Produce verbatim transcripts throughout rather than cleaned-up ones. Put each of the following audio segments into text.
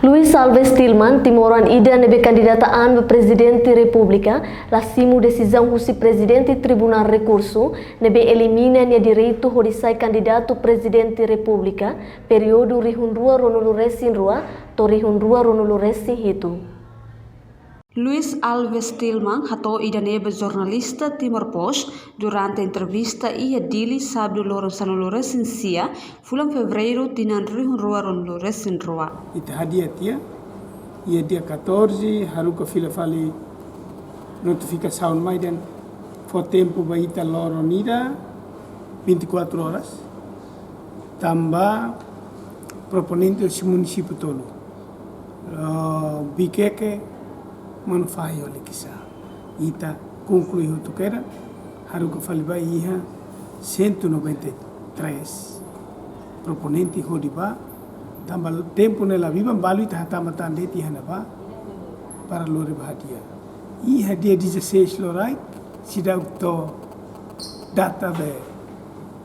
Luís Alves Tilman, timoroan ida ne'ebé kandidata an ba Prezidente Repúblika, la simu desizaun husi Prezidente Tribunál Rekursu ne'ebé elimina nia direitu hodi sai kandidatu Prezidente Repúblika, períodu rihun rua ruanulu resin rua to'o rihun rua ruanulu resin hitu. Luís Alves Tilman hato'o ida-ne'e ba jornalista Timor Post durante entrevista iha Dili, sábadu loron sanulu resin sia, fulan Fevereiru, tinan rihun rua ruanulu resin rua. Ita hadi'a tiha, iha dia catorze, haruka fila fali notifikasaun mai dehan fó tempu ba ita loron ida, vinte e quatro horas, tanba proponente husi munisípiu tolu, ah, Viqueque, Manufahi ho Liquiçá. Ita konklui hotu kedas, haruka fali ba iha cento e noventa e três proponente hodi bá, tanba tempu ne'e la biban, balu ita hatama tan de'it iha ne'ebá para lori ba hadi'a. Iha dia dezasseis loraik, seidauk to'o data de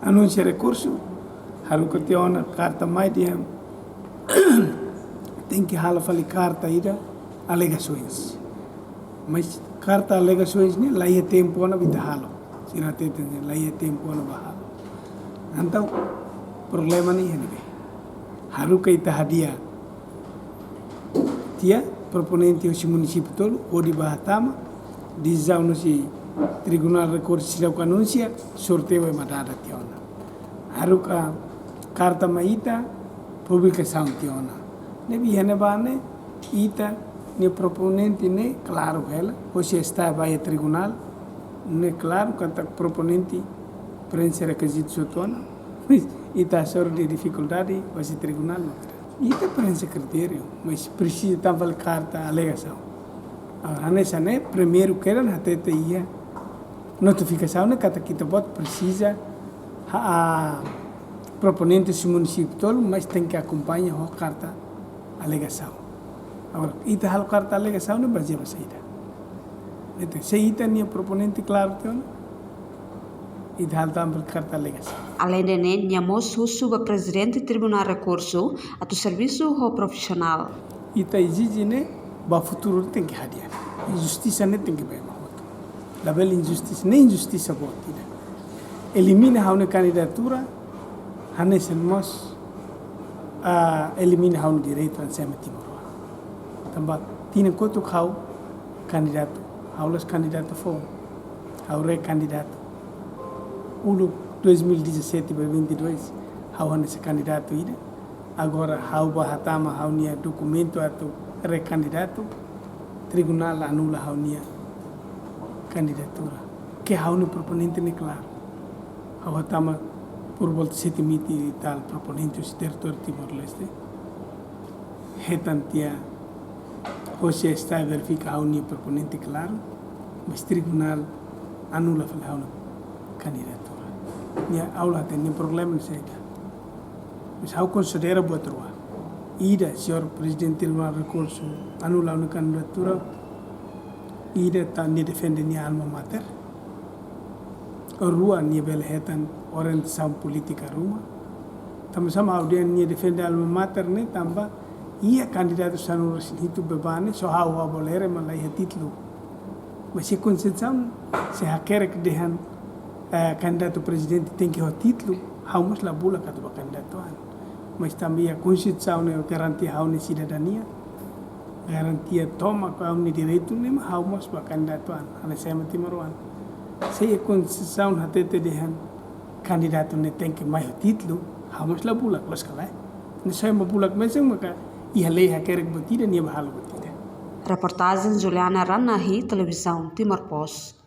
anunsia rekursu, haruka tiha ona karta mai dehan tenke halo fali karta ida alegasoens. Mas karta alegasoens ne'e la iha tempu ona ba ita halo. Sira hatete la iha tempu ona ba halo. Entaun problema ne'e iha ne'ebé? Haruka ita hadi'a tiha proponente husi munisípiu tolu hodi bá hatama, desizaun husi Tribunál Rekursu seidauk anunsia, sorteiu ema dada tiha ona. Haruka karta mai ita, publikasaun tiha ona. Ne'ebé iha ne'ebá ne'e, ita-nia proponente ne'e klaru hela, husi esta ba iha tribunál ne'e klaru katak proponente prenxe rekizitus hotu ona. Ita hasoru difikuldade ba husi tribunál. Ita prenxe kritériu, mas presiza tan fali karta alegasaun. Agora, hanesan ne'e, primeiru kedas hatete iha notifikasaun ne'e katak ita-boot presiza ha proponente husi munisípiu tolu, mas tenke akompaña ho karta alegasaun. Agora, ita halo karta alegasaun ne'e bazeia ba saida? Ita, se ita-nia proponente klaru tiha ona, ita halo tan fali karta alegasaun. Aleinde ne'e, nia mós husu ba Prezidente Tribunál Rekursu atu servisu ho profisionál. Ita ezije ne'e ba futuru tenke hadi'a. Injustisa ne'e tenke ba ema hotu. Labele injustisa, ne'e injustisa boot ida. Elimina ha'u-nia kandidatura, hanesan mós, ah, elimina ha'u-nia direitu hanesan ema timoroan. Tanba tinan kotuk ha'u kandidatu, ha'u la'ós kandidatu foun, ha'u rekandidatu. Uluk dois mil e dezassete ba vinte e dois, ha'u hanesan kandidatu ida. Agora ha'u bá hatama ha'u-nia dokumentu atu rekandidatu, tribunál anula ha'u-nia kandidatura. Ke ha'u-nia proponente ne'e klaru. Ha'u hatama por volta sete mil e tal proponente husi territóriu Timor-Leste. Hetan tiha, hosi esta verifika ha'u-nia proponente klaru, mas tribunál anula fali ha'u-nia kandidatura. Ne'e ha'u la hatene problema ne'e saida. Mas ha'u konsidera buat rua. Ida, señór Prezidente Tribunál Rekursu anula ha'u-nia kandidatura. Ida, tanba nia defende nia alma mater. Rua, nia bele hetan orientasaun polítika ruma. Tanba sá mak ha'u dehan nia defende alma mater ne'e? Tanba iha kandidatu sanulu resin hitu ba ne'e, só ha'u, ha'u Abolere mak la iha títulu. Mas iha Konstituisaun, se hakerek dehan, eh, kandidatu prezidente tenke ho títulu, ha'u mós la bulak atu bá kandidatu an. Mas tanba iha Konstituisaun ne'e garantia ha'u-nia sidadania, garantia tomak ha'u-nia direitu ne'e mak ha'u mós bá kandidatu an, hanesan ema timoroan. Se iha Konstituisaun hatete dehan kandidatu ne'e tenke mai ho títulu, ha'u mós la bulak, loos ka lae? Ne'e só ema bulak mesak maka iha lei hakerek buat ida, nia bá halo buat ida. Reportajen Juliana Ranahi, Televizaun Timor Post.